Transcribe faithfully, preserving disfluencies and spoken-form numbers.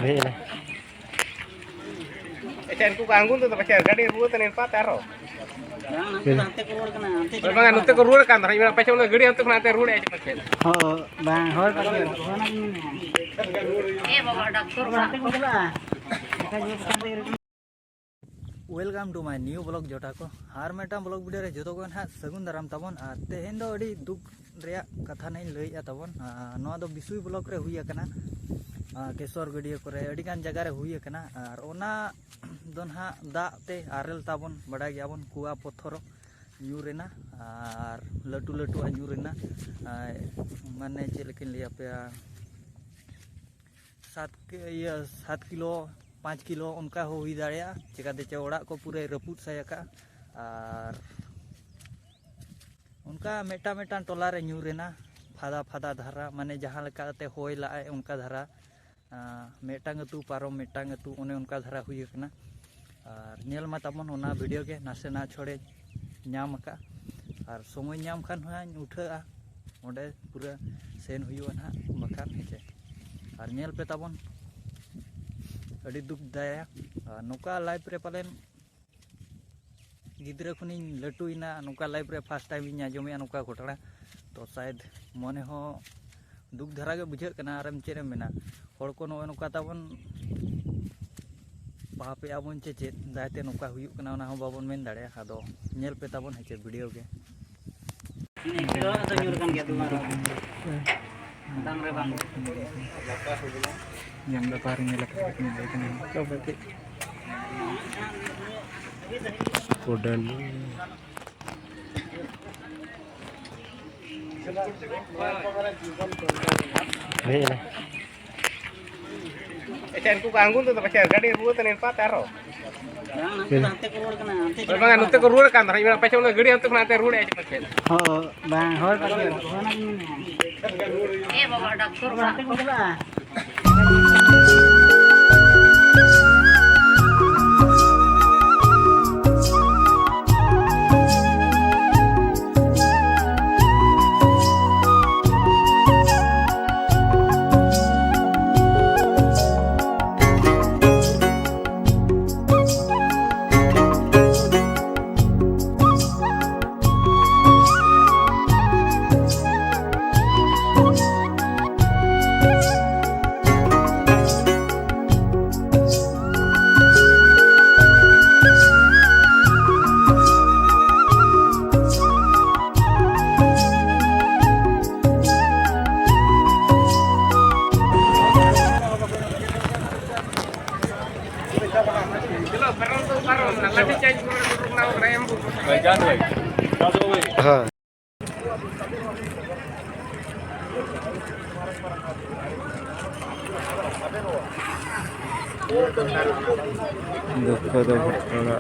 ᱦᱮᱡ ᱮᱱᱟ᱾ ᱟᱪᱪᱷᱟ, ᱩᱱᱠᱩ ᱠᱚ ᱟᱬᱜᱚᱱ ᱛᱮᱫᱚ ᱯᱟᱪᱮ ᱜᱟᱹᱰᱤ ᱨᱩᱣᱟᱹᱲ ᱛᱮ ᱱᱤᱨᱯᱟ ᱛᱮ ᱟᱨᱦᱚᱸ? ᱵᱟᱝ, ᱦᱟᱱᱛᱮ ᱫᱚ ᱦᱟᱱᱛᱮ ᱠᱚ ᱨᱩᱣᱟᱹᱲ ᱠᱟᱱᱟ, ᱦᱟᱱᱛᱮ ᱦᱳᱭ, ᱪᱟᱞᱟᱜ ᱵᱟᱝᱟ, ᱠᱟᱱᱟ ᱱᱚᱛᱮ ᱠᱚ᱾ ᱠᱚ ᱨᱩᱣᱟᱹᱲ ᱠᱟᱱ ᱛᱟᱦᱮᱸᱫ᱾ ᱤᱧ ᱢᱮᱱᱟ ᱯᱟᱪᱮ ᱚᱱᱟ ᱜᱟᱹᱰᱤ ᱦᱟᱱᱛᱮ ᱠᱷᱚᱱ ᱦᱟᱱᱛᱮ ᱨᱩᱣᱟᱹᱲ ᱦᱮᱡ ᱯᱟᱪᱮ᱾ ᱦᱳᱭ, ᱵᱟᱝ, ᱦᱳᱭ, ᱯᱟᱪᱮ, ᱚᱱᱟ ᱜᱤᱧ ᱢᱮᱱᱮᱫᱼᱟ᱾ ᱮ ᱵᱟᱵᱟ, ᱰᱟᱠᱛᱚᱨ ᱚᱲᱟᱜ ᱠᱚ ᱪᱟᱞᱟᱜᱼᱟ᱾ Welcome to my new vlog ᱡᱚᱴᱟ ᱠᱚ᱾ ᱟᱨ ᱢᱤᱫᱴᱟᱝ vlog video ᱨᱮ ᱡᱚᱛᱚ ᱠᱚ ᱱᱟᱦᱟᱜ ᱥᱟᱹᱜᱩᱱ ᱫᱟᱨᱟᱢ ᱛᱟᱵᱚᱱ᱾ ᱟᱨ ᱛᱮᱦᱮᱧ ᱫᱚ ᱟᱹᱰᱤ ᱫᱩᱠ ᱨᱮᱭᱟᱜ ᱠᱟᱛᱷᱟ ᱱᱟᱜ ᱤᱧ ᱞᱟᱹᱭᱮᱫᱼᱟ ᱛᱟᱵᱚᱱ᱾ ᱟᱨ ᱱᱚᱣᱟ ᱫᱚ ᱵᱤᱥᱩᱭ block ᱨᱮ ᱦᱩᱭ ᱟᱠᱟᱱᱟ᱾ ᱟᱨ ᱠᱮᱥᱚᱨ ᱜᱟᱹᱰᱭᱟᱹ ᱠᱚᱨᱮ ᱟᱹᱰᱤ ᱜᱟᱱ ᱡᱟᱭᱜᱟ ᱨᱮ ᱦᱩᱭ ᱟᱠᱟᱱᱟ᱾ ᱟᱨ ᱚᱱᱟ ᱫᱚ ᱱᱟᱦᱟᱜ ᱫᱟᱜ ᱛᱮ ᱟᱨᱮᱞ ᱛᱟᱵᱚᱱ, ᱵᱟᱰᱟᱭ ᱜᱮᱭᱟᱵᱚᱱ, ᱠᱩᱣᱟ ᱯᱚᱛᱷᱚᱨ ᱧᱩᱨ ᱮᱱᱟ ᱟᱨ ᱞᱟᱹᱴᱩ ᱞᱟᱹᱴᱩᱣᱟᱜ ᱧᱩᱨ ᱮᱱᱟ᱾ ᱟᱨ ᱢᱟᱱᱮ ᱪᱮᱫ ᱞᱮᱠᱟᱧ ᱞᱟᱹᱭ ᱟᱯᱮᱭᱟ, ᱥᱟᱛ ᱠᱤ-, ᱤᱭᱟᱹ, ᱥᱟᱛ ᱠᱤᱞᱳ, ᱯᱟᱸᱪ ᱠᱤᱞᱳ ᱚᱱᱠᱟ ᱦᱚᱸ ᱦᱩᱭ ᱫᱟᱲᱮᱭᱟᱜᱼᱟ᱾ ᱪᱮᱠᱟᱛᱮ ᱪᱮ ᱚᱲᱟᱜ ᱠᱚ ᱯᱩᱨᱟᱹᱭ ᱨᱟᱹᱯᱩᱫ ᱥᱟᱭ ᱟᱠᱟᱫᱼᱟ᱾ ᱟᱨ ᱚᱱᱠᱟ ᱢᱤᱫᱴᱟᱝ ᱢᱤᱫᱴᱟᱝ ᱴᱚᱞᱟ ᱨᱮ ᱧᱩᱨ ᱮᱱᱟ, ᱯᱷᱟᱫᱟ ᱯᱷᱟᱫᱟ ᱫᱷᱟᱨᱟ, ᱢᱟᱱᱮ ᱡᱟᱦᱟᱸ ᱞᱮᱠᱟᱛᱮ ᱦᱚᱭ ᱞᱟᱜᱼᱟᱭ ᱚᱱᱠᱟ ᱫᱷᱟᱨᱟ᱾ ᱟᱸ, ᱢᱤᱫᱴᱟᱝ ᱟᱹᱛᱩ ᱯᱟᱨᱚᱢ ᱢᱤᱫᱴᱟᱝ ᱟᱹᱛᱩ, ᱚᱱᱮ ᱚᱱᱠᱟ ᱫᱷᱟᱨᱟ ᱦᱩᱭ ᱟᱠᱟᱱᱟ᱾ ᱟᱨ ᱧᱮᱞ ᱢᱟ ᱛᱟᱵᱚᱱ ᱚᱱᱟ video ᱜᱮ, ᱱᱟᱥᱮᱱᱟᱜ ᱪᱷᱚᱲᱮ ᱧᱟᱢ ᱟᱠᱟᱫᱼᱟ᱾ ᱟᱨ ᱥᱚᱢᱚᱭ ᱧᱟᱢ ᱠᱷᱟᱱ ᱦᱟᱸᱜ ᱤᱧ ᱩᱴᱷᱟᱹᱜᱼᱟ ᱚᱸᱰᱮ, ᱯᱩᱨᱟᱹ ᱥᱮᱱ ᱦᱩᱭᱩᱜᱼᱟ ᱱᱟᱦᱟᱜ ᱵᱟᱠᱷᱟᱱ, ᱦᱮᱸ ᱪᱮ᱾ ᱟᱨ ᱧᱮᱞ ᱯᱮ ᱛᱟᱵᱚᱱ, ᱟᱹᱰᱤ ᱫᱩᱠ ᱫᱟᱭᱟ᱾ ᱟᱨ ᱱᱚᱝᱠᱟ life ᱨᱮ ᱯᱟᱞᱮᱱ ᱜᱤᱫᱽᱨᱟᱹ ᱠᱷᱚᱱᱤᱧ ᱞᱟᱹᱴᱩᱭᱮᱱᱟ, ᱱᱚᱝᱠᱟ life ᱨᱮ first time ᱤᱧ ᱟᱸᱡᱚᱢᱮᱜᱼᱟ ᱱᱚᱝᱠᱟ ᱜᱷᱚᱴᱚᱱᱟ᱾ ᱛᱚ ᱥᱟᱭᱮᱫ ᱢᱚᱱᱮ ᱦᱚᱸ ᱫᱩᱠ ᱫᱷᱟᱨᱟ ᱜᱮ ᱵᱩᱡᱷᱟᱹᱜ ᱠᱟᱱᱟ᱾ ᱟᱨᱮᱢ ᱪᱮᱫ ᱮᱢ ᱢᱮᱱᱟ, ᱦᱚᱲ ᱠᱚ ᱱᱚᱜᱼᱚᱭ ᱱᱚᱝᱠᱟ ᱛᱟᱵᱚᱱ ᱯᱟᱯᱮᱜᱼᱟ ᱵᱚᱱ ᱪᱮ ᱪᱮᱫ ᱫᱟᱭᱛᱮ ᱱᱚᱝᱠᱟ ᱦᱩᱭᱩᱜ ᱠᱟᱱᱟ, ᱚᱱᱟ ᱦᱚᱸ ᱵᱟᱵᱚᱱ ᱢᱮᱱ ᱫᱟᱲᱮᱭᱟᱜᱼᱟ᱾ ᱟᱫᱚ ᱧᱮᱞ ᱯᱮ ᱛᱟᱵᱚᱱ ᱦᱮᱸ ᱪᱮ video ᱜᱮ᱾ ᱱᱤᱭᱟᱹ ᱠᱚᱫᱚ ᱟᱫᱚ ᱧᱩᱨ ᱠᱟᱱ ᱜᱮᱭᱟ ᱫᱩᱢᱟᱨ᱾ ᱫᱟᱢ ᱨᱮ ᱵᱟᱝ᱾ ᱧᱟᱢ ᱫᱚ ᱚᱠᱟᱨᱮ ᱧᱮᱞ ᱟᱠᱟᱫᱟ ᱠᱤᱱ ᱞᱟᱹᱭ ᱠᱟᱱᱟ᱾ ᱠᱚᱰᱟᱹᱞᱤ᱾ ᱦᱮᱡ ᱮᱱᱟ᱾ ᱟᱪᱪᱷᱟ, ᱩᱱᱠᱩ ᱠᱚ ᱟᱬᱜᱚᱱ ᱛᱮᱫᱚ ᱯᱟᱪᱮ ᱜᱟᱹᱰᱤ ᱨᱩᱣᱟᱹᱲ ᱛᱮ ᱱᱤᱨᱯᱟ ᱛᱮ ᱟᱨᱦᱚᱸ? ᱵᱟᱝ, ᱦᱟᱱᱛᱮ ᱫᱚ ᱦᱟᱱᱛᱮ ᱠᱚ ᱨᱩᱣᱟᱹᱲ ᱠᱟᱱᱟ, ᱦᱟᱱᱛᱮ ᱦᱳᱭ, ᱪᱟᱞᱟᱜ ᱵᱟᱝᱟ, ᱠᱟᱱᱟ ᱱᱚᱛᱮ ᱠᱚ᱾ ᱠᱚ ᱨᱩᱣᱟᱹᱲ ᱠᱟᱱ ᱛᱟᱦᱮᱸᱫ᱾ ᱤᱧ ᱢᱮᱱᱟ ᱯᱟᱪᱮ ᱚᱱᱟ ᱜᱟᱹᱰᱤ ᱦᱟᱱᱛᱮ ᱠᱷᱚᱱ ᱦᱟᱱᱛᱮ ᱨᱩᱣᱟᱹᱲ ᱦᱮᱡ ᱯᱟᱪᱮ᱾ ᱦᱳᱭ, ᱵᱟᱝ, ᱦᱳᱭ, ᱯᱟᱪᱮ, ᱚᱱᱟ ᱜᱤᱧ ᱢᱮᱱᱮᱫᱼᱟ᱾ ᱮ ᱵᱟᱵᱟ, ᱰᱟᱠᱛᱚᱨ ᱚᱲᱟᱜ ᱠᱚ ᱪᱟᱞᱟᱜᱼᱟ᱾ ᱦᱮᱸ᱾ ᱫᱩᱠᱠᱷᱚ ᱫᱚ ᱜᱷᱚᱴᱚᱱᱟ᱾